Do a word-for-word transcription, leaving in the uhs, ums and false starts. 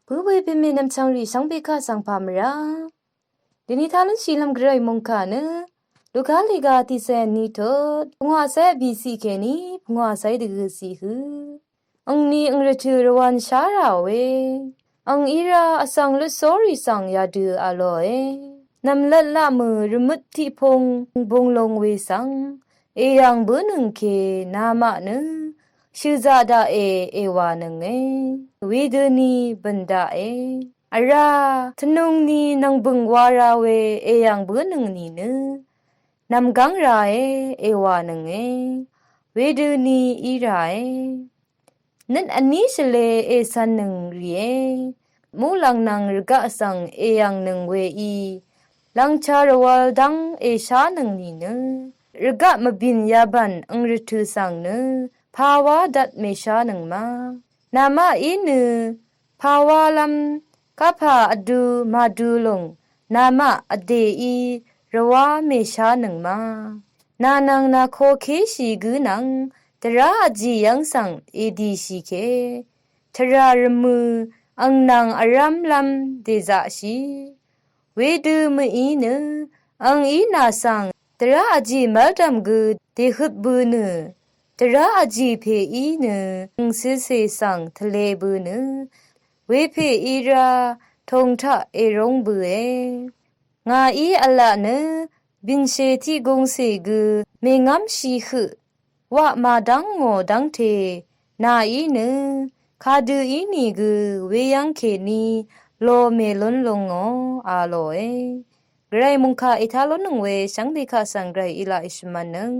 Bǿwē pèmè nvmchvngrì shvngbe kaq svng pà mvrá. Dèni taq lúnshìlv́m gvray mòngkà nø Luka lèga tiqcé ní tut pungwàcé bìciq kèní pungwàcé dvgø̀ciq hø. Angni ang rvtø̀ rvwv̄n shá ràòe. Ang í rá vsvng lutsorí svng yadø a lòe. Nv̀mlvt laq mø̀ rvmøt tiqpung bung long we svng èyv̀ng bǿnøng ke namaq nø shø̀zaq daqe èwànønge. Wedøni bø̀n daqe. Vrá tvnungni nv̀ngbø̀ng wa ra we èyv̀ng bǿnøng nìnø nv̀mgv́ng rae èwànønge. Wedøni í ràe. Nøt vní shvlē ècv̄nnøng rìe. Muqlàng nvng rvgaq svng èyv̀ngnøng weí lv̀ngchā rvwv̄l dv́ng èshánøng nìnø rvgaq mvbìn yabv̀n ang rvtø̀ svng nø pàwá dvt mèshánøng ma. Namaq í nø pàwálv́m kapà vdu màdu lùng namaq vdèí rvwá mèshánøng ma. Nà nvng nàkokéshì gǿ nvng dvrá vjì yv́ng svng èdìshì ke. Tvrà rvmø̄ ang nvng vrv́mlv́m dèzaqshì. Wedø mø̀í nø ang í nà svng dvrá vjì mv́ldv̀m gø dèhøt bø̄ nø dvrá vjì pèí nø ang cecè svng tvlē bø̄ nø wepè í rá tòng taq èróng bø̄e. Ngàí v̄laq nø bìnshè tiq gungcè gø mèngv́mshì høq waq màdv́ng ngò dv́ngte nàí nø kadø ínìgø weyv́ng kèní lò mèlún lúngò a lòe. Gvray mòngkà ètá lúnnøng we shvngbe kaq svng gvray í laq èshvmv̄nnøng.